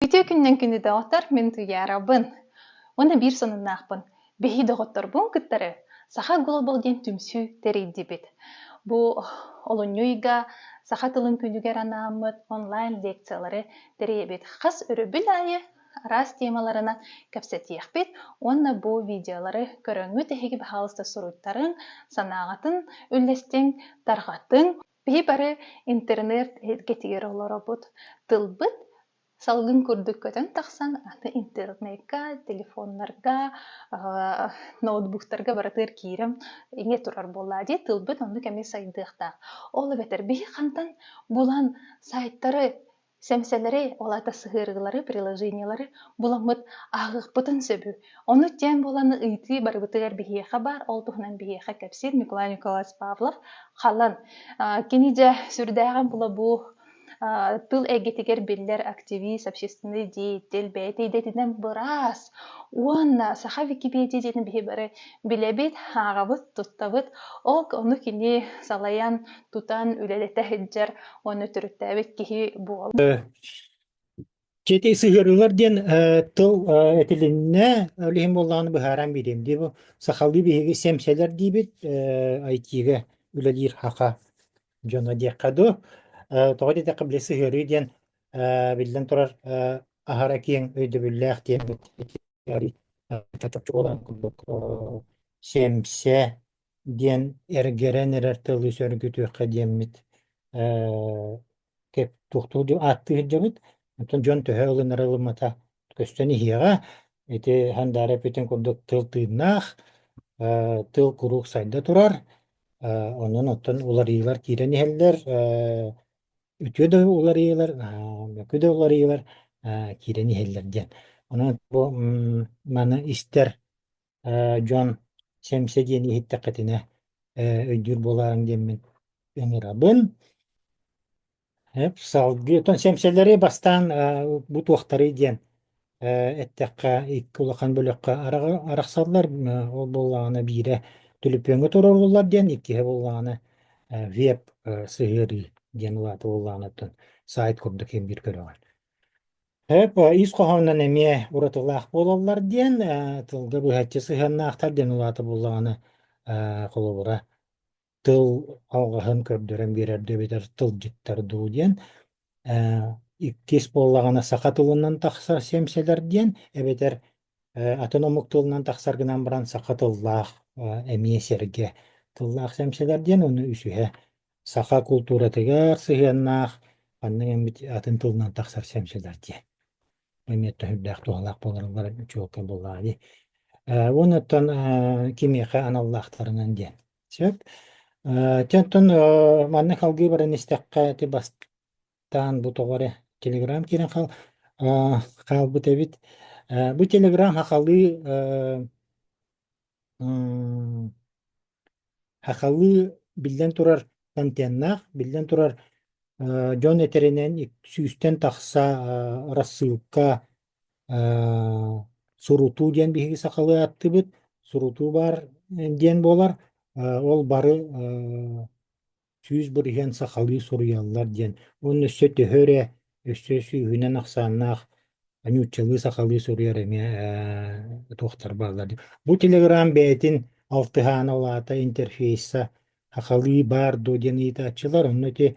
Үтүө күнүнэн күндү доҕоттор, мин Туйаарабын. Уонна биир сонуннаахпын. Биһи доҕотторбун кыттары Саха Глобал диэн түмсүү тэрийдибит. Бу олунньу ыйга саха тылын күнүгэр анааммыт онлайн-лекциялары тэрийэбит. Хас өрөбүл аайы араас темаларынан кэпсэтиэхпит уонна бу видеолары көрөҥҥүт эһиги баһаалыста суруйтарыҥ, санааҕытын үллэстиҥ, тарҕатыҥ. Биһи бары интернет эйгэтигэр олоробут. Тылбыт салгын курдук көтөн тахсан аны интернекка, телефоннарга, ноутбуктарга барытыгар киирэн иҥэ турар буоллаа дии тылбыт оннук эмиэ сайдыахтаах. Ол эбэтэр биһи хантан булан сайтары сэмсэлэри, ол аата сыһыарыылары, приложениелары буламмыт ааҕыахпытын сөбүй. Ону тиэн буолан ыйытыы барыбытыгар биһиэхэ баар, ол туһунан биһиэхэ кэпсиир Николай Николаевич Павлов Халан. Кини дьэ сүрдээҕин була бу тыл эйгэтигэр биллэр активист, общественный деятель, бэйэтэ идэтинэн быраас уонна саха Википедия диэни биһи бары билэбит, ааҕабыт, туттабыт. Ол ону кини салайан, тутан үлэлэтэ сылдьар уонна төрүттээбит киһи буолар. Чэти сыһыарыылар диэн тыл этилиннэ, ол иһин буоллаҕына быһааран биэриэм дии. Бу сахалыы биһиги сэмсэлэр диибит, IT-гэ үлэлиир хаха дьоно диэххэ дуу. Тоҕо диэтэххэ, били сыһыарыы диэн биллэн турар аһара киэҥ өйдөбүллээх диэн чопчу буолан курдук сэмсэ диэн эргэрэн эрэр тылы сөргүтүөххэ диэммит кэп туохтуу ааттыы сылдьабыт. Оттон дьон төһө ылынара ылыммата көстөн иһиэҕэ. Ити Сандаара эппитин курдук тыл тыыннаах, тыл куруук сайда турар. Онон оттон уларыйыылар киирэн иһэллэр. Үтүө да уларыйыылар, мөкү да уларыйыылар киирэн иһэллэр диэн. Онон бу маны истэр дьон сэмсэ диэни иһиттэххитинэ өйдүүр буолаарыҥ диэммин ыҥырабын. Салгыы оттон сэмсэлэри бастаан бу туохтарый диэн эттэххэ икки улахан бөлөххө арахсаллар. Ол буоллаҕына биирэ түлүпүөҥҥэ туруоруллар диэн, иккиһэ буоллаҕына веб сыһыарыы диэн улаата буоллаҕына оттон сайт курдук син биир көрөҕүн. Сөп, ис хоһоонунан эмиэ уратылаах буолаллар диэн, тылга быһаччы сыһыаннаахтар диэн улаата буоллаҕына, холобура, тыл алҕаһын көрдөрөн биэрэр дуу эбэтэр тылдьыттар дуу диэн. Иккис буоллаҕына саха тылынан тахсар сиэмсэлэр диэн, эбэтэр атын омук тылынан тахсар гынан баран саха тыллаах эмиэ сэргэ тыллаах сэмсэлэр диэн, уонна үсүһэ саха култууратыгар сыһыаннаах ханнык эмит атын тылынан тахсар сэмсэлэр диэн. Эмиэ төһүрдээх туһалаах буоларыгар чуолкай буоллаҕа дии. Уонна оттон кимиэхэ аналлаахтарынан диэн. Сөп. Дьэ оттон манна салгыы баран истэххэ ити бастаан бу тоҕо эрэ Телеграм киирэн хаалбыт эбит. Бу Телеграм сахалыы Сахалыы биллэн турар контеннаах, биллэн турар дьон этэринэн сүүстэн тахса рассылка сурутуу диэн биһиги сахалыы ааттыыбыт, сурутуу баар диэн буолар. Ол бары 100% сахалыы суруйаллар диэн уонна өссө төһө эрэ өссө сүүһүнэн ахсааннаах нууччалыы сахалыы суруйар эмиэ туохтар бааллар. Бу телеграм бэйэтин алтыһаана ол аата интерфейса сахалыы баар дуо диэн ыйытааччылар онно ити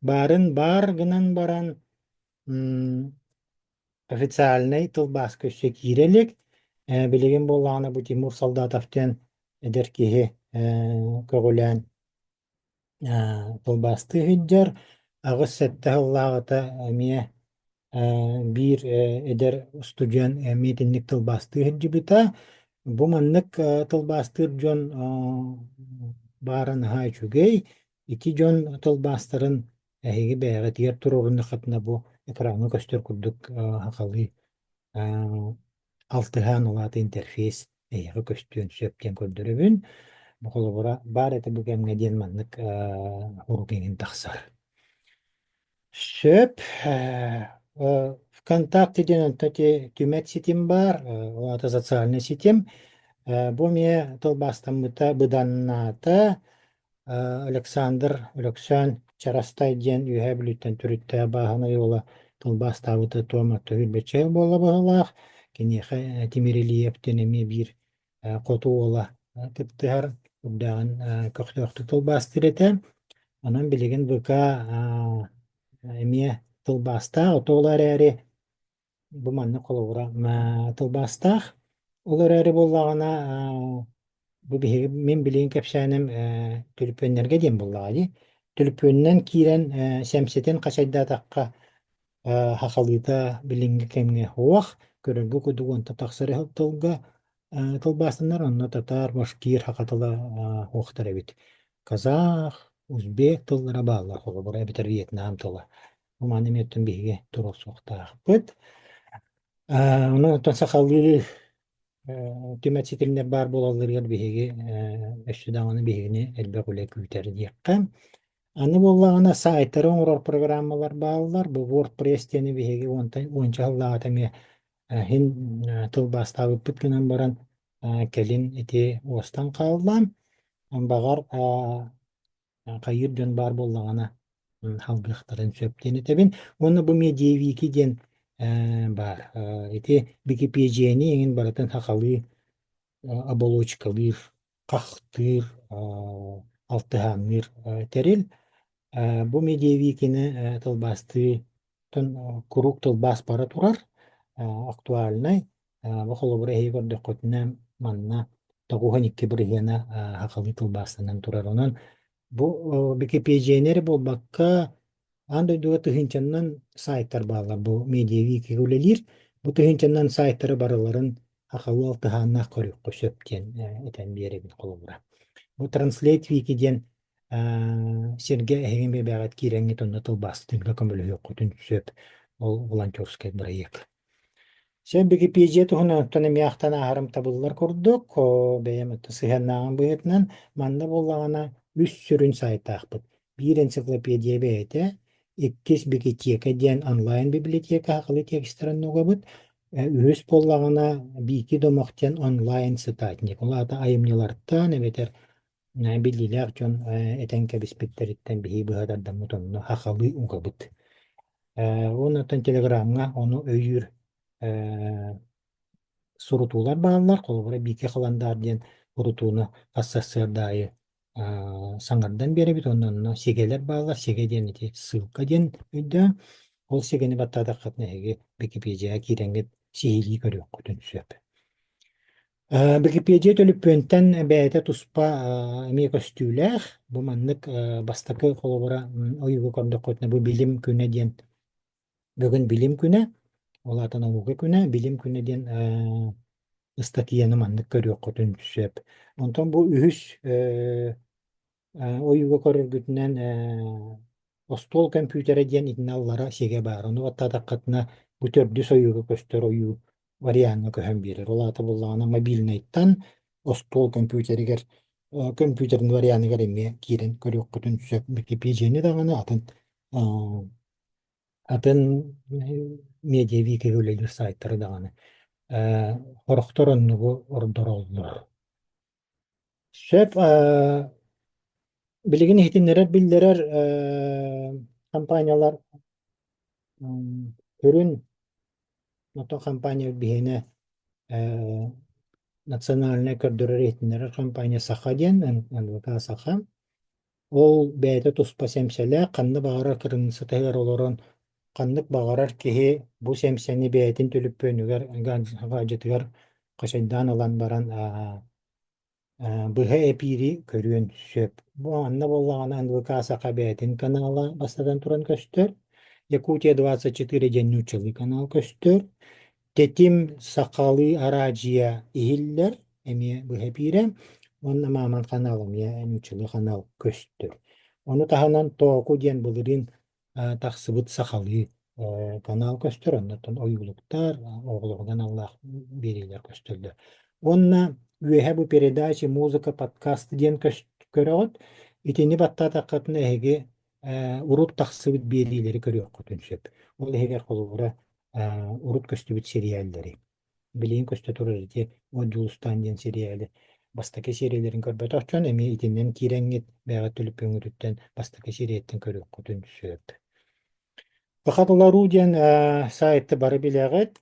баарын баар гынан баран официальнай тылбааска өссө киирэ илик. Билигин буоллаҕына бу Тимур Солдатов диэн эдэр киһи көҕүлээн тылбаастыы сылдьар. 8-7 сыллааҕыта эмиэ биир эдэр устудьуон эмиэ итинник тылбаастыы сылдьыбыта. Бу маннык тылбаастыыр дьон баара наһаа үчүгэй. Ити дьон тылбаастарын эһиги бэйэҕитигэр туруоруннаххытына бу экраҥҥа көстөр курдук сахалыы алтыһаан ол аата интерфейс эһиэхэ көстүөн сөп диэн көрдөрөбүн. Бу холобура баар этэ бу кэмҥэ диэн маннык урук иҥин тахсар. Сөп. ВКонтакте диэн онто түмэт ситим баар, ол аата социальный ситим. Бу эмиэ тылбаастаммыта быданнаата. Александр Өлөксөөн Чарастай диэн Үөһээ Бүлүүттэн төрүттээх бааһынай уола. тылбаастаабыта туом сүүрбэччэ сыл буолла быһыылаах. Киниэхэ Тимир Илиев диэн эмиэ биир хоту уола кыттыһар, үрдээҕин көхтөөхтүк тылбаастыыр этэ. Онон билигин ВК эмиэ тылбаастаах, ол эрээри бу маннык холобура тылбаастаах. Ол эрээри буоллаҕына бу биһиги мин билигин кэпсээним түлүпүөннэргэ диэн буоллаҕа дии. Түлүпүөнүнэн киирэн сэмсэтин хачайдаатахха хахалыыта билиҥҥи кэмҥэ суох, көрөргө курдук уонта тахсар тылга тылбаастанар, онно татаар, башкир саха тыла суохтар эбит. Казах, узбек тыллара бааллар холобура эбэтэр Вьетнам тыла. Бу маны эмиэ оттон биһиги туруорсуохтаахпыт. Онон оттон сахалыы түмэт ситимнэр баар буолалларыгар биһиги өссө даҕаны биһигини элбэх үлэ күүтэр диэххэ. Аны буоллаҕына саайтары оҥорор программалар бааллар. Бу WordPress диэни биһиги уонтан уонча сыллааҕыта эмиэ иһин тылбаастаабыппыт гынан баран кэлин ити уостан хаалла. Баҕар хайыыр дьон баар буоллаҕына халгыахтарын сөп диэн этэбин. Уонна бу медиавики диэн баар. Ити Википедияны эҥин барытын сахалыы оболочкалыыр, хахтыыр, алтыһаанныыр тэрил. Бу медиавикини тылбаастыы куруук тылбаас бара турар, актуальнай. Бу холобура эһиги көрдөххүтүнэ манна 92 бырыһыана сахалыы тылбаастанан турар. Онон бу Википедияны эрэ буолбакка, аан дойдуга тыһыынчаннан сайтар бааллар. Бу медиавикигэ үлэлиир. Бу тыһыынчаннан сайтары барыларын сахалыы алтыһааннаах көрүөххэ сөп диэн этэн биэрэбин холобура. Бу Translate Wiki диэн сиргэ эһиги бэйэҕит киирэҥҥит онно тылбаастыырга көмөлөһүөххүтүн сөп. Ол волонтерскай бырайыак. Сен Википедия туһунан оттон эмиэ ахтан ааһарым табыллар курдук, бэйэм оттон сыһыаннааҕым быһыытынан манна буоллаҕына үс сүрүн сайтаахпыт. Биир энциклопедия бэйэтэ, иккис Бикитиэкэ диэн онлайн-библиотека сахалыы текстэрин угабыт, үһүс буоллаҕына Бики Домох диэн онлайн-цитатник. Ол аата айымньылартан эбэтэр биллиилээх дьон этэн кэбиспиттэриттэн биһиги быһа тардаммыт онно сахалыы угабыт. Уонна оттон Телеграмҥа ону өйүүр сурутуулар бааллар. Холобура, Биики халандаар диэн сурутууну хас сарсыарда аайы саҥардан биэрэбит. Уонна онно сигэлэр бааллар. Сигэ диэн ити ссылка диэн өйдөөн. Ол сигэни баттаатаххытына эһиги Википедияҕа киирэҥҥит сиһилии көрүөххүтүн сөп. Википедия төлөпүөнтэн бэйэтэ туспа эмиэ көстүүлээх. Бу маннык бастакы холобура ойууга көрдөххүтүнэ бу билим күнэ диэн бүгүн билим күнэ, ол аата наука күнэ, билим күнэ диэн ыстатыйаны маннык көрүөххүтүн сөп. Онтон бу үһүс Ойууга көрөргүтүнэн остуол көмпүүтэрэ диэн итиннэ аллара сигэ баар. Ону баттаатаххытына бу төрдүс ойууга көстөр ойуу вариаҥҥа көһөн биэрэр. Ол аата буоллаҕына мобильнайтан остуол көмпүүтэригэр көмпүүтэрин варианыгар эмиэ киирэн көрүөххүтүн сөп. Википедияны даҕаны атын атын медиавикигэ үлэлиир сайтары даҕаны сорохтор оннугу ордороллор. Сөп, билигин иһитиннэрэр-биллэрэр компаниялар сүрүн оттон компания биһиэнэ национальнай көрдөрөр-иһитиннэрэр компания Саха диэн, НВК Саха. Ол бэйэтэ туспа сэмсэлээх, ханна баҕарар кырыҥса таһыгар олорон ханнык баҕарар киһи бу сэмсэни бэйэтин түлүппүөнүгэр гаджетыгар хачайдаан ылан баран быһа эпиири көрүөн сөп. Бу анна буоллаҕына НВК Саха бэйэтин канала бастатан туран көстөр. Якутия 24 диэн нууччалыы канал көстөр. Тэтим сахалыы араадьыйа иһиллэр, эмиэ быһа эпиирэ. Уонна Мааман канал эмиэ нууччалыы канал көстөр. Ону таһынан Тооку диэн былырыын тахсыбыт сахалыы канал көстөр, оннуттан ойуулуктар, оҕолорго аналлаах биэриилэр көстөллөр. Уонна үөһэ бу передачи, музыка, подкаст диэн көрөҕүт. Итини баттаатаххытына эһиги урут тахсыбыт биэриилэри көрүөххүтүн сөп. Ол иһигэр холобура урут көстүбүт сэрийээллэри. Билигин көстө турар ити От Дьулустаан диэн сэрийээли бастакы сиэриялэрин көрбөтөх дьон эмиэ итинэн киирэҥҥит бэйэҕит түлүппүҥҥүтүттэн бастакы сиэрийэттэн көрүөххүтүн сөп. Сахатылару диэн сайты бары билэҕит.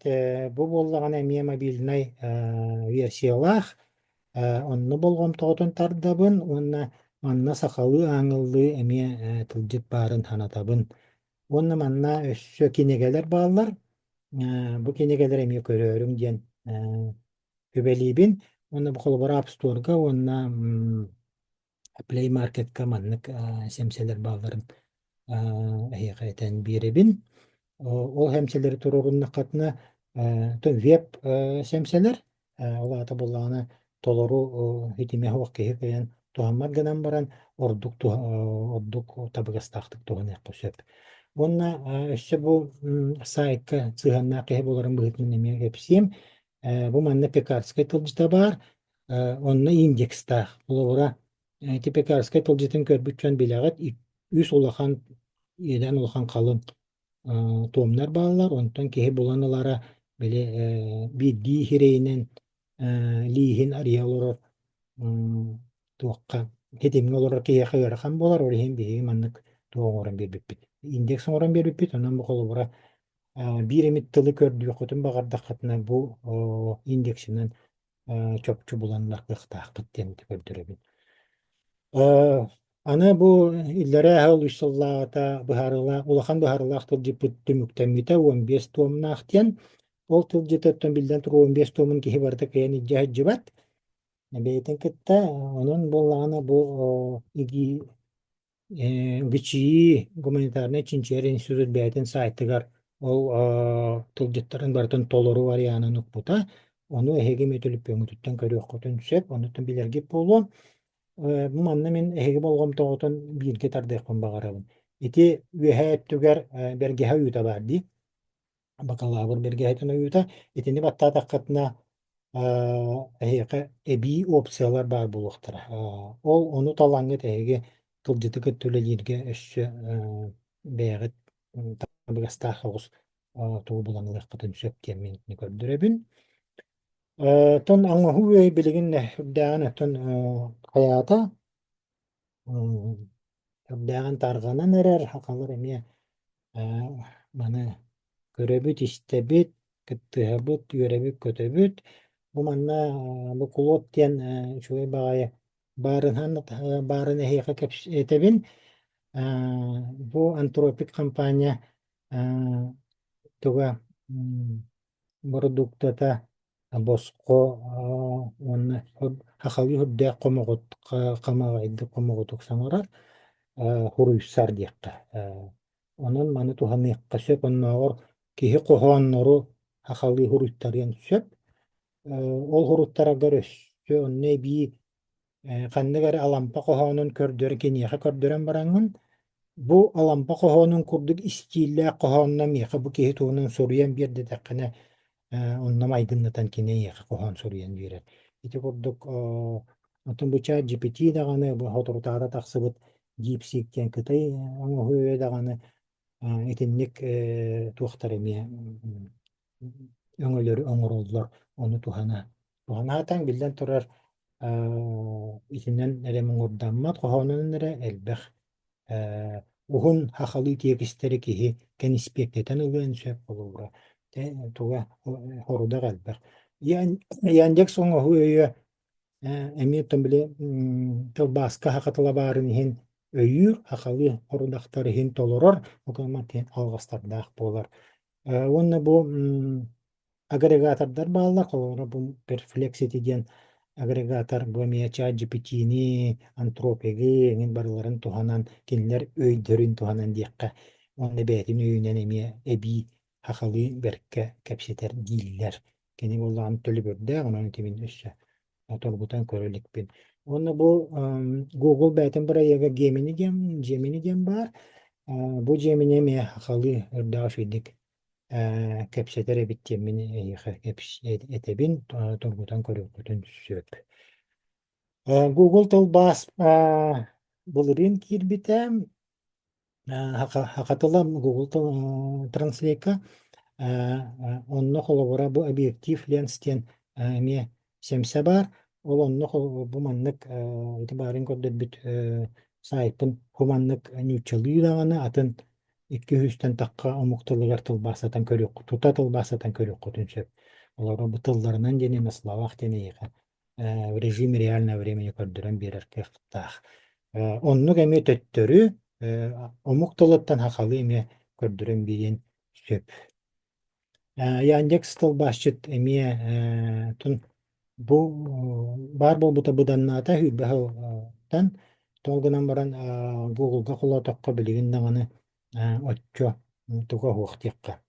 Бу буоллаҕына эмиэ мобильнай версиялаах. Онно болҕомтоҕутун тардабын уонна манна сахалыы ааҥыллыы эмиэ тылдьыт баарын санатабын. Уонна манна өссө кинигэлэр бааллар. Бу кинигэлэри эмиэ көрөөрүҥ диэн сүбэлиибин. Уонна бу холобура App Store-га уонна Play Market-ка маннык сэмсэлэр баалларын эһиэхэ этэн биэрэбин. Ол сэмсэлэри туруоруннаххытына веб сэмсэлэр, ол аата буоллаҕына толору ситимэ суох киһи кыайан туһаммат гынан баран ордук ордук табыгастаахтык туһаныахха сөп. Уонна өссө бу сайтка сыһыаннаах киһи буоларын быһыытынан эмиэ кэпсиэм. Бу манна Пекарскай тылдьыта баар, онно индекстаах. Холобура, ити Пекарскай тылдьытын көрбүт дьон билэҕит, үс улахан иэдээн улахан халыҥ туомнар бааллар. Онтон киһи булан ылара били биирдии сирэйинэн лииһин арыйа олорор туохха ситимҥэ олорор киһиэхэ ыарахан буолар. Ол иһин биһиги маннык туох оҥорон биэрбиппит. Индекс оҥорон биэрбиппит. Онон бу холобура биир эмит тылы көрдүөххүтүн баҕардаххытына бу индексинэн чопчу булан кыахтааххыт диэн көрдөрөбүн. Аны бу иллэрээ сыл үс сыллааҕыта быһаарыылаах улахан быһаарыылаах тылдьыппыт түмүктэммитэ 15 туомнаах диэн. Ол тылдьытыттан биллэн турар 15 туомун киһи барыта кыайан илдьэ сылдьыбат. Бэйэтин кытта онон буоллаҕына бу игии ГЧИ гуманитарнай чинчийэр институт бэйэтин сайтыгар ол тылдьыттарын барытын толору варианын укпута. Ону эһиги эмиэ төлөпүөҥҥүтүттэн көрүөххүтүн сөп, онуттан билэргит буолуо. Бу манна мин эһиги болҕомтоҕутун бииргэ тардыахпын баҕарабын. Ити үөһээ өттүгэр бэргэһэ ойуута баар дии. Бакалавр бэргэһэтин ойуута. Итини баттаатаххытына эһиэхэ эбии опциялар баар буолуохтара. Ол ону талаҥҥыт эһиги тылдьыты кытта үлэлииргэ өссө бэйэҕит табыгастаах соҕус тугу булан ылыаххытын сөп диэн мин итини көрдөрөбүн. Оттон оҥоһуу өй билигин үрдээҕин оттон хайаата Үрдээҕин тарҕанан эрэр, сахалар эмиэ маны көрөбүт-истэбит, кыттыһабыт, үөрэбит-көтөбүт. Бу манна бу кулуоп диэн үчүгэй баҕайы баарыһан баарын эһиэхэ этэбин. Бу Антропик компания туга бородууктата босхо уонна сахалыы үрдээх хомоҕот хамаҕайдык хомоҕотук саҥарар хуруйсар диэххэ. Онон маны туһаныахха сөп. Оннооҕор киһи хоһооннору сахалыы хуруйтарыан сөп. Ол хуруттараргар өссө онно эбии ханнык эрэ Алампа хоһоонун көрдөр киниэхэ көрдөрөн бараҥҥын, бу Алампа хоһоонун курдук истииллээх хоһоонно миэхэ бу киһи туһунан суруйан биэр диэтэххинэ, онно майгыннатан кини эйиэхэ хоһоон суруйан биэрэр. Ити курдук оттон бу ChatGPT даҕаны бу соторутааҕыта тахсыбыт DeepSeek диэн Кытай оҥоһуу өйө даҕаны итинник туохтар эмиэ өҥөлөрү оҥороллор, ону туһана. Туһанаатаҥ, биллэн турар, итинэн эрэ муҥурдаммат, хоһоонунан эрэ элбэх уһун хахалыы тиэкистэри киһи кэниспиэктэтэн ылыан сөп холобура. Туга хорудах элбэх. Яндекс оҥоһуу өйө эмиэ оттон били тылбааска хахатыла баарын иһин өйүүр, хахалыы хорудахтар иһин толорор, ол алҕастардаах буолар. Уонна бу агрегатордар бааллар, холобура бу Perplexity диэн агрегатор бу эмиэ ChatGPT-ни, Anthropic-ы эҥин барыларын туһанан, кинилэр өйдөрүн туһанан диэххэ, уонна бэйэтин өйүнэн эмиэ эбии сахалыы бэркэ кэпсэтэр дииллэр. Кини буоллаҕына төлөбүрдээх, онон ити мин өссө торгутан көрө иликпин. Уонна бу Google бэйэтин бырайыага Gemini диэн, Gemini диэн баар. Бу Gemini эмиэ сахалыы үрдээх үчүгэйдик кэпсэтэр эбит диэммин эйиэхэ этэбин, тургутан көрүөххүтүн сөп. Google тылбаас былырыын киирбитэ. Хатыла Google Translate-ка онно холобура бу объектив ленс диэн эмиэ сэмсэ баар. Ол онно бу маннык ити баарын көрдөрбүт сайтпын бу маннык нууччалыы даҕаны атын 200-тэн тахха омук тылыгар тылбаастатан көрүөх, тута тылбаастатан көрүөххүтүн сөп. Олору бу тылларынан диэн на словах диэн эйиэхэ в режиме реального времени көрдөрөн биэрэр кыахтаах. Оннук эмиэ төттөрү омук тылыттан сахалыы эмиэ көрдөрөн биэриэн сөп. Яндекс тылбаасчыт эмиэ тун бу баар буолбута быданнаата сүүрбэ сылтан. Ол гынан баран Google-га холоотоххо билигин даҕаны оччо туга суох диэххэ.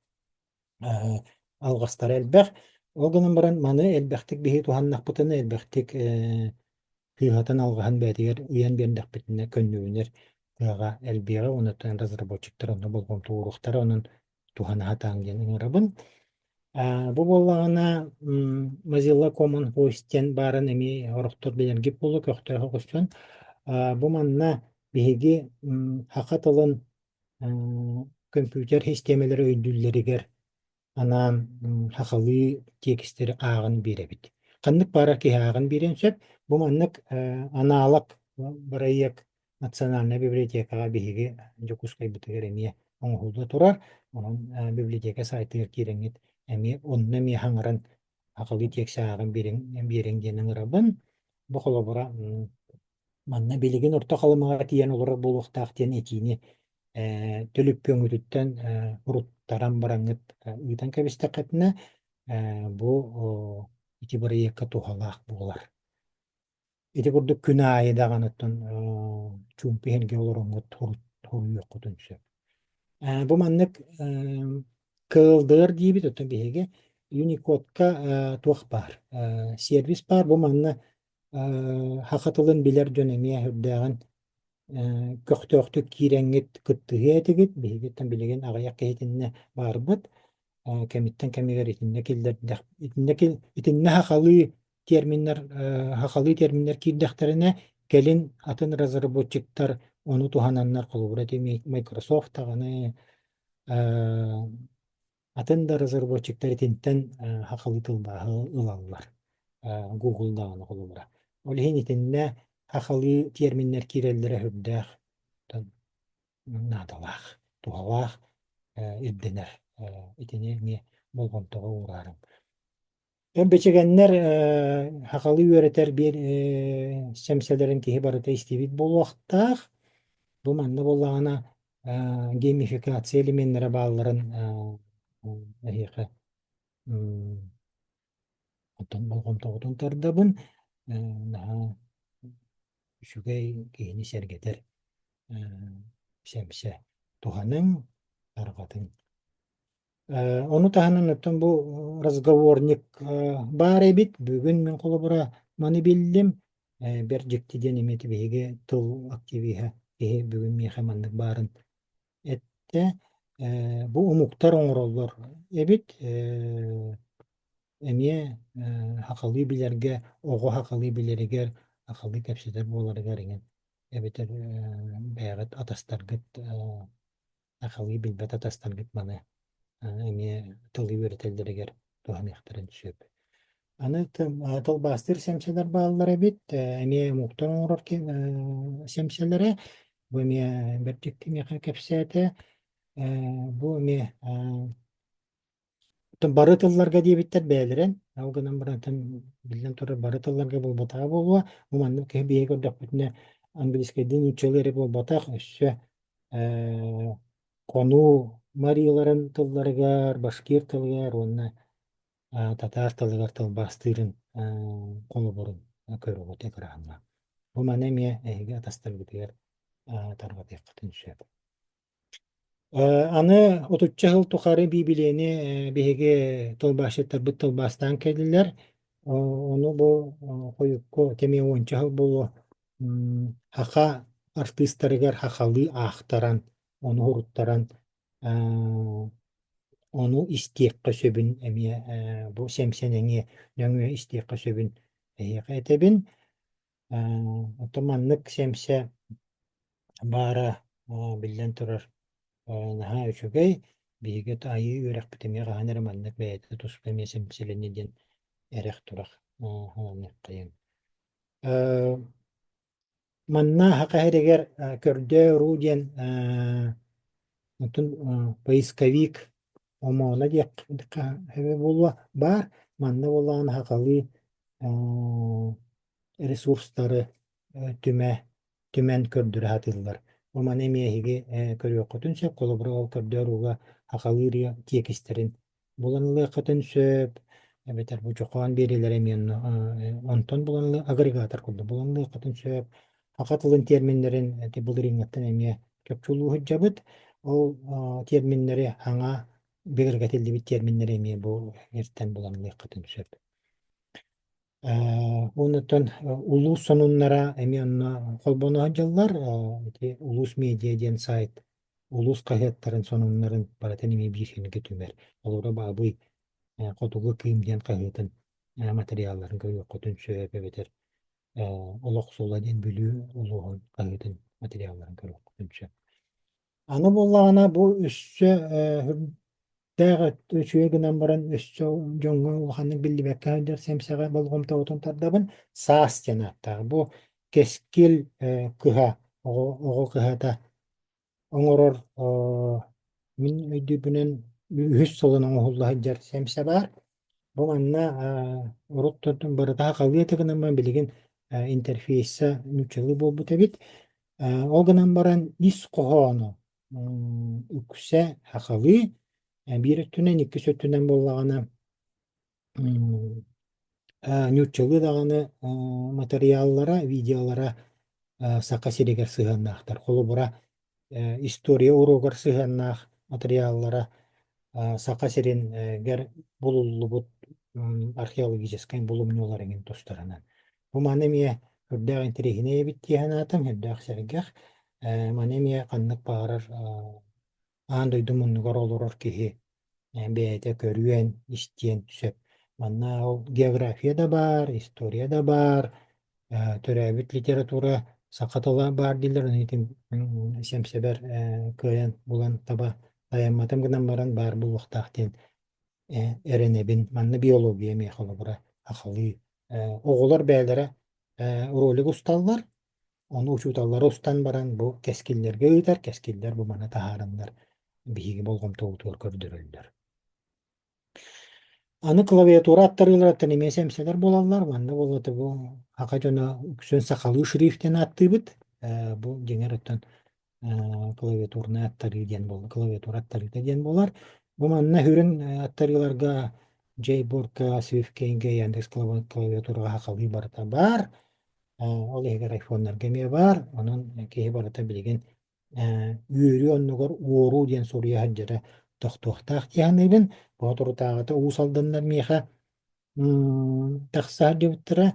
Алҕастара элбэх. Ол гынан баран маны элбэхтик биһи туһаннахпытына элбэхтик кыыһатын алҕаһын бэйэтигэр ыйан биэрдэхпитинэ көнньүгүнэр кыаҕа элбиэҕэ онуттан разработчиктар онно болҕомто ууруохтара онон туһана сатааҥ диэн ыҥырабын. Бу буоллаҕына Mozilla Common Voice диэн баарын эмиэ орохтор билэргит буолуо көхтөөх оҕустун. Бу манна биһиги саха тылын көмпүүтэр систиэмэлэрэ өйдүүллэригэр анаан сахалыы тиэкистэри ааҕан биэрэбит. Ханнык баарар киһи ааҕан биэриэн сөп. Бу маннык аналог бырайыак Национальнай библиотекаҕа биһиги Дьокуускайбытыгар эмиэ оҥоһулла турар. Онон библиотека сайтыгар киирэҥҥит эмиэ онно эмиэ хаҥаран сахалыы тиэкси ааҕан биэриҥ, биэриҥ диэн ыҥырабын. Бу холобура Манна билигин Орто Халымаҕа тиийэн олорор буолуохтаах диэн этиини төлөпүөҥҥүтүттэн уруттаран бараҥҥыт ыытан кэбистэххитинэ, бу ити бырайыакка туһалаах буолар. Ити курдук күн аайы даҕаны оттон чуумпу иһэргэ олороҥҥут хоруйуоххутун сөп. Бу маннык КЛДР диибит, оттон биһиги Unicode-ка туох баар? Сервис баар, бу манна Саха тылын билэр дьон эмиэ сүрдээҕин көхтөөхтүк киирэҥҥит кыттыһыа этигит. Биһигиттэн билигин аҕыйах киһи итиннэ баарбыт. Кэмиттэн кэмигэр итиннэ киллэрдэх итиннэ итиннэ сахалыы терминнэр сахалыы терминнэр киирдэхтэринэ кэлин атын разработчиктар ону туһананнар холобура ити Microsoft даҕаны Атын да разработчиктар итинтэн сахалыы тылбааһы ылаллар. Google даҕаны холобура. Ол иһин итиннэ сахалыы терминнэр киирэллэрэ сүрдээх наадалаах, туһалаах ирдэнэр. Итини эмиэ болҕомтоҕо уураарыҥ. Бэчэгэннэр сахалыы үөрэтэр биир сэмсэлэрин киһи барыта истибит буолуохтаах. Бу манна буоллаҕына геймификация элеменнэрэ баалларын эһиэхэ оттон болҕомтоҕутун тардабын. Наһаа үчүгэй киһини сэргэтэр сэмсэ. Туһаныҥ, тарҕатыҥ. Ону таһынан оттон бу разговорник баар эбит. Бүгүн мин холобура маны биллим. Бэрт дьикти диэн эмиэ биһиги тыл активиһа киһи бүгүн миэхэ маннык баарын эттэ. Бу омуктар оҥороллор эбит. Эмиэ сахалыы билэргэ, оҕо сахалыы билэригэр, сахалыы кэпсэтэр буоларыгар эҥин эбэтэр бэйэҕит атастаргыт сахалыы билбэт атастаргыт маны эмиэ тылы үөрэтэллэригэр туһаныахтарын сөп. Аны тылбаастыыр сэмсэлэр бааллар эбит, эмиэ омуктар оҥорор сэмсэлэрэ. Бу эмиэ бэрт дьикти миэхэ кэпсээтэ. Бу эмиэ Оттон бары тылларга диэбиттэр бэйэлэрин, ол гынан баран биллэн турар бары тылларга буолбатаҕа буолуо. Бу маннык киһи биһиги көрдөхпүтүнэ английскайдыы нууччалыы эрэ буолбатах, өссө хонуу марийларын тылларыгар, башкир тылыгар уонна татаар тылыгар тылбаастыырын холобурун көрөҕүт экраҥҥа. Бу маны эмиэ эһиги атастаргытыгар тарҕатыаххытын сөп. Аны отучча сыл тухары Биибилийэни биһиги тылбаасчыттарбыт тылбаастаан кэллилэр. Ону бу хойукку кэмиэ уонча сыл буолуо саха артыыстарыгар сахалыы аахтаран, ону уһуруттаран ону истиэххэ сөбүн эмиэ бу сэмсэн эҥиэ нөҥүө истиэххэ сөбүн эһиэхэ этэбин. Оттон маннык сэмсэ баара биллэн турар наһаа үчүгэй. Биһиги айыы үөрэхпит эмиэ хаһан эрэ маннык бэйэтэ туспа эмиэ сэмсэлэннэ диэн эрэх-турах сананыаххайыҥ. Манна саха сиригэр көрдөө уруу диэн Оттон поисковик омооно диэххэ буолуо баар. Манна буоллаҕына сахалыы ресурстары түмэ түмэн көрдөрө сатыыллар. Бу маны эмиэ эһиги көрүөххүтүн сөп. Холобура, ол көрдөөр ууга сахалыы ырыа тиэкистэрин булан ылыаххытын сөп. Эбэтэр бу чохоон биэриилэрэ эмиэ онтон булан ылыы агрегатор курдук булан ылыаххытын сөп. Саха тылын терминнэрин ити былырыыҥҥыттан эмиэ чопчулуу сылдьабыт. Ол терминнэри саҥа бигэргэтиллибит терминнэри эмиэ бу эртэн булан ылыаххытын сөп. Онтон улуус сонуннара эмиэ онно холбоно сылдьаллар. Ити Улуус медиа диэн сайт улуус хаһыаттарын сонуннарын барытын эмиэ биир сиргэ түмэр. Олору Баабый Хотугу кыым диэн хаһыатын материалларын көрүөххүтүн сөп эбэтэр Олох суола диэн Бүлүү улууһун хаһыатын материалларын көрүөххүтүн сөп. Аны буоллаҕына бу өссө Тээх үчүгэй гынан баран өссө дьоҥҥо улаханнык биллибэккэ сылдьар сэмсэҕэ болҕомтобутун тардабын. Саас диэн ааттаах. Бу Кэскил кыһа оҕо оҕо кыһата оҥорор мин өйдүүрбүнэн үһүс сылын оҥоһулла сылдьар сэмсэ баар. Бу манна урут барыта сахалыы этэ гынан баран билигин интерфейсэ нууччалыы буолбут эбит. Ол гынан баран ис хоһооно үксэ сахалыы, биир өттүнэн, иккис өттүнэн буоллаҕына нууччалыы даҕаны матырыйааллара, видеолара Саха сиригэр сыһыаннаахтар. Холобура, история уруогар сыһыаннаах матырыйааллара Саха сиригэр булуллубут археологическай булумньулар эҥин тустарынан. Бу маны эмиэ үрдээх интэриэһинэй эбит дии санаатым, үрдээх сэргэх. Маны эмиэ ханнык баҕарар аан дойду муннугар олорор киһи бэйэтэ көрүөн, истиэн сөп. Манна ол география да баар, история да баар, төрөөбүт литература саха тыла баар дииллэр, ону ити сэмсэбэр кыайан булан таба тайамматым гынан баран баар буолуохтаах диэн эрэнэбин. Манна биология эмиэ холобура сахалыы. Оҕолор бэйэлэрэ ролик усталлар, ону учууталлара устан баран бу кэскиллэргэ ыытар, кэскиллэр бу маны таһаараннар биһиги болҕомтобутугар көрдөрөллөр. Аны клавиатура аттарыыларыттан эмиэ сэмсэлэр буолаллар. Манна буоллата бу саха дьоно үксүн сахалыы шрифт диэн ааттыыбыт. Бу дьиҥэр оттон клавиатурнай аттарыы диэн буолар, клавиатура аттарыыта диэн буолар. Бу манна сүрүн аттарыыларга Jboard-ка, SwiftKey-гэ, Яндекс клавиатураҕа сахалыы барыта баар. Ол иһигэр айфоннарга эмиэ баар. Онон киһи барыта билигин үөрүү оннугар уоруу диэн суруйа сылдьара тохтуохтаах дии саныыбын. Боотурутааҕыта Уус Алданнар миэхэ тахса сылдьыбыттара.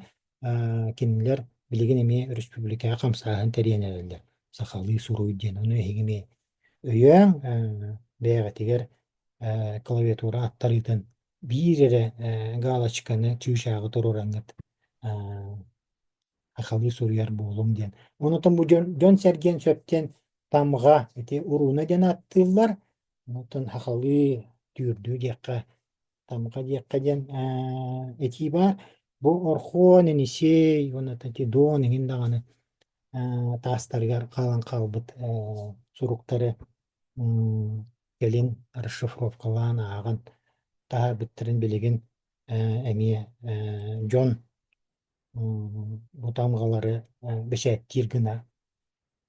Кинилэр билигин эмиэ өрөспүүбүлүкэҕэ хамсааһын тэрийэн эрэллэр. Сахалыы суруй диэн. Ону эһиги эмиэ өйөөҥ, бэйэҕитигэр клавиатура аттарыытын биир эрэ галочканы, чыычааҕы туруораҥҥыт сахалыы суруйар буолуҥ диэн. Онутун бу дьон, дьон сэргиэн сөп диэн тамҕа ити урууна диэн ааттыыллар. Онтон сахалыы түүрдүү диэххэ, тамҕа диэххэ диэн этии баар. Бу Орхон, Енисей уонна Дон иҥин даҕаны таастарыгар хаалан хаалбыт суруктары кэлин расшифровкалаан ааҕан таһаарбыттарын билигин эмиэ дьон бу тамҕалары бэчээттиир гына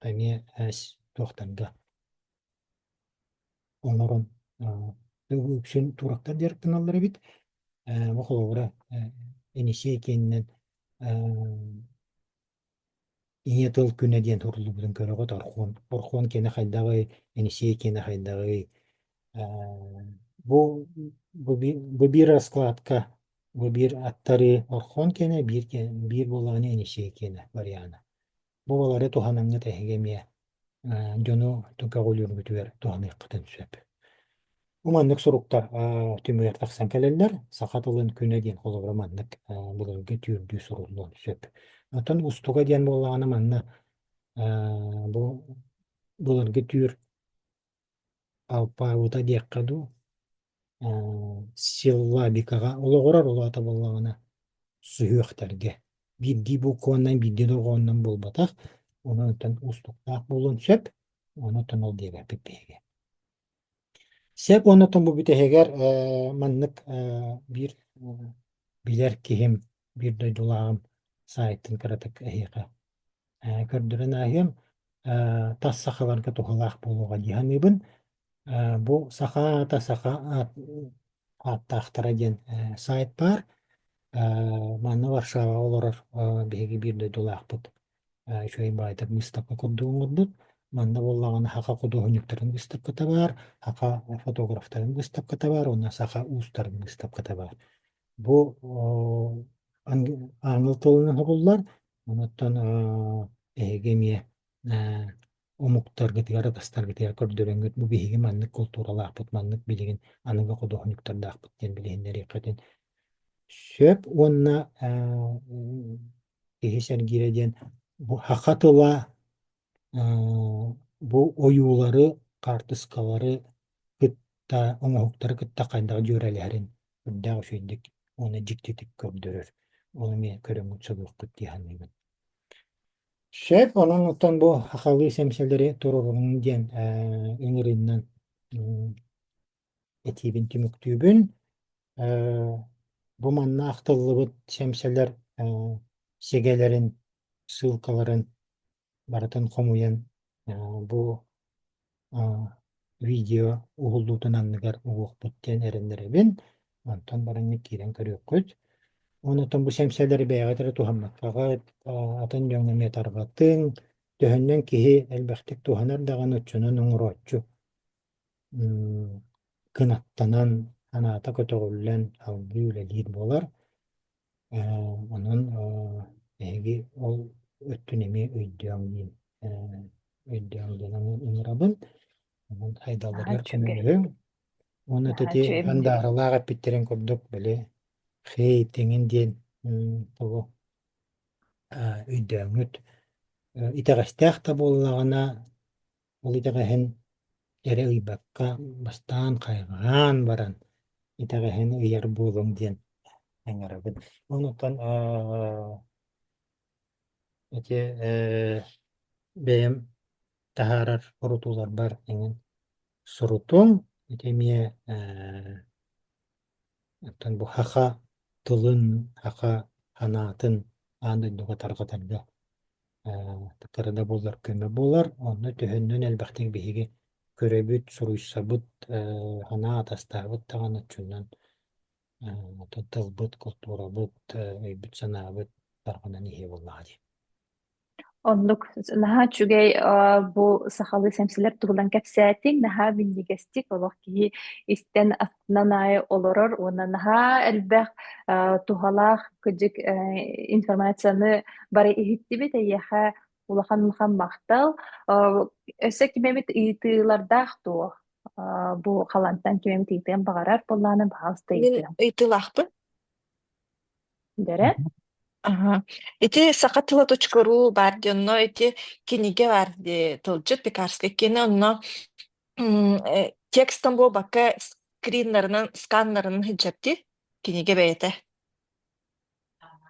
эмиэ туохтарга оҥорон үксүн турактар дьарыктаналлар эбит. Бу холобура Енисей киэнинэн Ийэ тыл күнэ диэн суруллубутун көрөҕүт Орхон. Орхон киэнэ хайдаҕый, Енисей киэнэ хайдаҕый? Бу бу биир раскладка, бу биир аттарыы Орхон киэнэ, биир биир буоллаҕына Енисей киэнэ вариана. Бу балары туһанаҥҥыт эһиги эмиэ дьону көҕүлүүргүтүгэр туһаныаххытын сөп. Бу маннык суруктар түмүгэр тахсан кэлэллэр. Саха тылын күнэ диэн холобура маннык былыргы түүрдүү суруллуон сөп. Оттон устуга диэн буоллаҕына манна бу былыргы түүр алпаабыта диэххэ дуу, силлабикаҕа олоҕурар ол аата буоллаҕына сүһүөхтэргэ биирдии букваннан, биирдии дорҕоонунан буолбатах, онон оттон уустуктаах буолуон сөп, онон оттон ол диэбэппит биһиги. Сөп уонна оттон бу бүтэһигэр маннык биир билэр киһим, биир дойдулааҕым саайтын кыратык эһиэхэ көрдөрөн ааһыам. Тас сахаларга туһалаах буолуоҕа дии саныыбын. Бу саха аата саха ааттаахтара диэн сайт баар. Манна Варшаваҕа олорор биһиги биир дойдулаахпыт үчүгэй баайдар быыстапка курдук оҥорбут. Манна буоллаҕына саха худуоһунньуктарын быыстапката баар, саха фотографтарын быыстапката баар уонна саха уустарын быыстапката баар. Бу ааҥыл тылынан уһуллар, онуттан эһиги эмиэ омуктаргытыгар, атастаргытыгар көрдөрөҥҥүт бу биһиги маннык култууралаахпыт, маннык билигин аныгы худуоһунньуктардаахпыт диэн билиһиннэриэххитин сөп уонна киһи сэргиирэ диэн бу саха тыла бу ойуулары, хаартыскалары кытта, оҥоһуктары кытта хайдах дьүөрэлэһэрин үрдээх үчүгэйдик уонна дьиктитик көрдөрөр. Ол эмиэ көрөҥҥүт сөбүөххүт дии саныыбын. Сөп, онон оттон бу сахалыы сэмсэлэри туруоруҥ диэн ыҥырыыннан этиибин түмүктүүбүн. Бу манна ахтыллыбыт сэмсэлэр сигэлэрин, ссылкаларын барытын хомуйан бу видео уһуллуутун анныгар угуохпут диэн эрэннэрэбин. Онтон бараҥҥыт киирэн көрүөххүт. Онтон бу сэмсэлэри бэйэҕит эрэ туһаммаккаҕыт, атын дьоҥҥо эмиэ тарҕатыҥ. Төһөннөн киһи элбэхтик туһанар даҕаны оччонон оҥорооччу кынаттанан, санаата көтөҕүллэн салгыы үлэлиир буолар. Онон эһиги ол өттүн эмиэ өйдүөҥ диэн өйдүөҥ диэн ыҥырабын. Онон Наһаа сайдалларыгар үчүгэй. көмөлөһүҥ. Уонна Наһаа ити үчүгэй. Андааралаах эппиттэрин курдук били хейтиҥин диэн тугу өйдөөҥҥүт итэҕэстээх да буоллаҕына ол итэҕэһин эрэ ыйбакка бастаан хайҕаан баран итэҕэһин ыйар буолуҥ диэн ыҥырабын. Онуттан ити бэйэм таһаарар сурутууларбар эҥин сурутуҥ ити эмиэ оттон бу саха тылын, саха санаатын аан дойдуга тарҕатарга кыра да буоллар көмө буолар. Онно төһөннөн элбэхтик биһиги көрөбүт, суруйсабыт, санаа атастаабыт даҕаны оччонон тылбыт, култуурабыт, өйбүт-санаабыт тарҕанан иһиэ буоллаҕа дии. Оннук наһаа үчүгэй бу сахалыы сэмсэлэр туһунан кэпсээтиҥ, наһаа минньигэстик олох киһи истэн астынан аайы олорор уонна наһаа элбэх туһалаах кырдьык информацияны бары иһиттибит эйиэхэ улахан улахан махтал. Өссө ким эмит ыйытыылардаах дуо? Бу халантан ким эмит ыйытыан баҕарар буоллаҕына, баһаалыста Мин ыйытыам. ыйытыылаахпын. Дэрэ? Аха. Ити саха тыла .ру баар дии, онно ити кинигэ баар дии, тылдьыт Пекарскай киэнэ, онно текстан буолбакка скриннарынан, сканнарынан сылдьар дии, кинигэ бэйэтэ.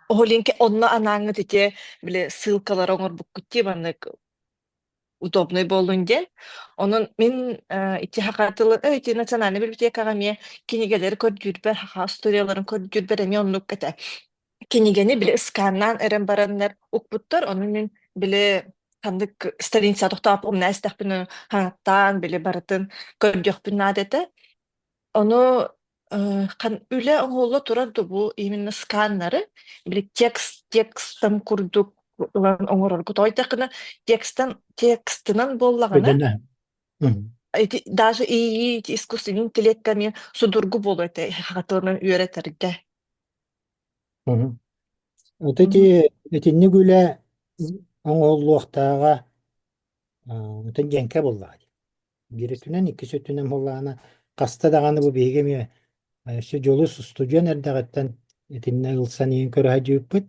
Ол иһин онно анааҥҥыт ити били ссылкалары оҥорбуккут дии маннык удобный буоллун диэн. Онон мин ити саха тылы ити национальнай библиотекаҕа эмиэ кинигэлэри көрдүүрбэр, саха историяларын көрдүүрбэр эмиэ оннук этэ. Кинигэни били ыскааннаан эрэн бараннар укпуттар, ону мин били ханнык страница тохтооппун умна истэхпинэ хаҥаттаан били барытын көрдүөхпүн наада этэ. Ону үлэ оҥоһулла турар да бу именно сканнары били текст текстом курдук ылан оҥорорго тоҕо диэтэххинэ текстэн текстынан буоллаҕына Өйдөнө. ити даже ИИ ити искусственный интеллект эмиэ судургу буолуо этэ хатыланан үөрэтэргэ. Вот ити итинник үлэ оҥоһуллуохтааҕа оттон дьэҥкэ буоллаҕа дии. Биир өттүнэн, иккис өттүнэн буоллаҕына, хаста даҕаны бу биһиги эмиэ өссө Дьулус устудьуон эрдэҕиттэн итиннэ ылсан иһин көрө сылдьыбыппыт.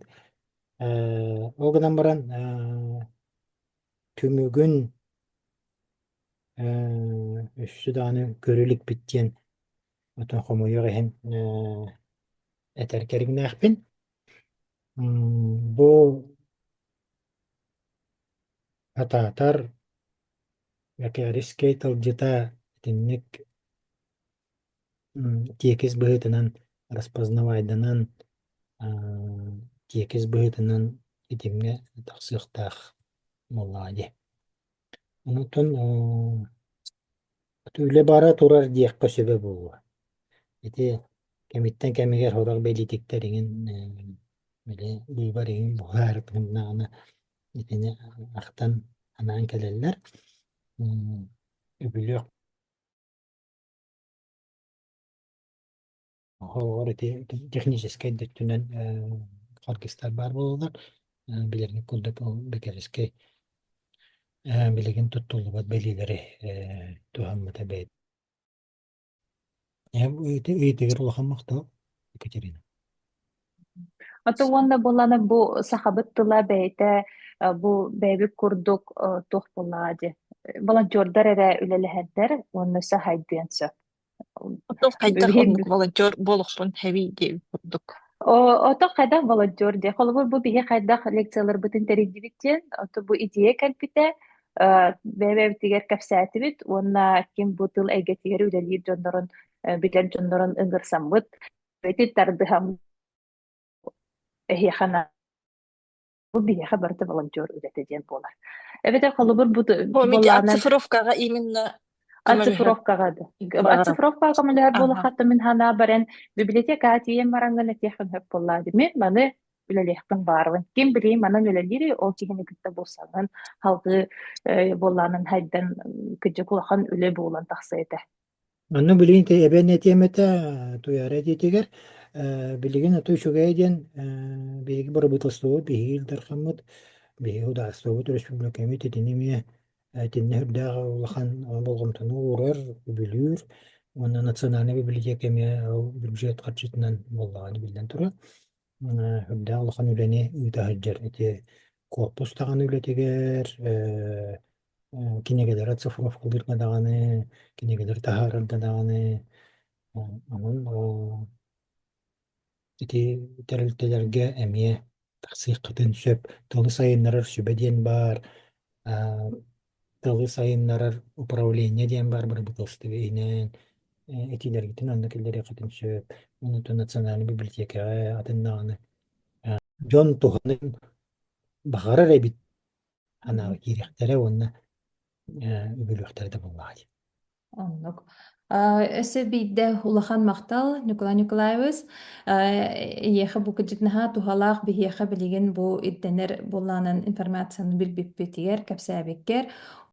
Ол гынан баран түмүгүн өссө даҕаны көрө иликпит диэн оттон хомойуох иһин этэр кэриҥнээхпин. Бу сатаатар Лэкээрискэй тылдьыта итинник Тиэкис быһыытынан распознавайданан, тиэкис быһыытынан итимҥэ тахсыахтаах буоллаҕа дии. Онтон үлэ бара турар диэххэ сөбө буолуо. Ити кэмиттэн кэмигэр сорох бэлиитиктэр иҥин били быыбар иҥин буолаары гыннаҕына итини ахтан анаан кэлэллэр. Үбүлүөх Оҕолор ити техническэй да өттүнэн харгыстар баар буолаллар. Билэргит курдук ол Бэкэрискэй билигин туттуллубат бэлиэлэри туһаммыта бэйэтэ. Ыйытыгар улахан махтал, Екатерина. Ото уонна буоллаҕына бу сахабыт тыла бэйэтэ бу бэйэбит курдук туох буоллаҕа дии волонтердар эрэ үлэлэһэрдэр уонна өссө хайдыан сөп. Ото хайдах оннук волонтер буолуохпун хэбий диэбит курдук. Ото хайдах волонтер диye. Холобур бу биһи хайдах лекцияларбытын тэрийдибит диэн, ото бу идея кэлбитэ, бэйэ-бэйэбитигэр кэпсээтибит уонна ким бу тыл эйгэтигэр үлэлиир дьоннорун, билэр дьоннорун ыҥырсаммыт, бэти тардыһам эһиэхэ бу биһиэхэ барыта волонтер үлэтэ диэн буолар. Эбэтэр холобур бу буоллаҕына оцифровкаҕа именно оцифровкаҕа да оцифровкаҕа көмөлөһөр буолаххата мин санаа баран библиотекаҕа тиийэн бараҥҥын этиэххин сөп буоллаа дии мин маны үлэлиэхпин баарбын ким билиим манан үлэлиири ол киһини кытта булсаҥҥын салгыы буоллаанын хайдан кырдьык улахан үлэ буолан тахсыа этэ. Онно билигин эбэн этиэм этэ Туйаара этиитигэр билигин ото үчүгэйэ диэн биһиги бырабыыталыстыбабыт, биһиги Ил Дархаммыт, биһиги судаарыстыбабыт, өрөспүүбүлүкэбит итини эмиэ итиннэ сүрдээх улахан болҕомтону уурар, үбүлүүр уонна национальнай библиотека эмиэ ол бюджет харчытынан буоллаҕына биллэн турар. Үрдээх улахан үлэни ыыта сылдьар. Ити корпус даҕаны үлэтигэр, кинигэлэри оцифровкалыырга даҕаны, кинигэлэри таһаарарга даҕаны, онон ити тэрилтэлэргэ эмиэ тахсыаххытын сөп. Тылы сайыннарар сүбэ диэн баар, тылы сайыннарар управление диэн баар бырабыыталыстыба иһинэн этиилэргитин онно киллэриэххитин сөп. Онтон национальнай библиотекаҕа атын даҕаны дьон туһанын баҕарар эбит санааҕа киириэхтэрэ уонна үбүлүөхтэрэ да буоллаҕа дии. Оннук. Өссө биирдэ улахан махтал, Николай Николаевич. Эйиэхэ бу кырдьык наһаа туһалаах биһиэхэ билигин бу ирдэнэр буоллаҕынан информацияны билбиппитигэр, кэпсээбиккэр.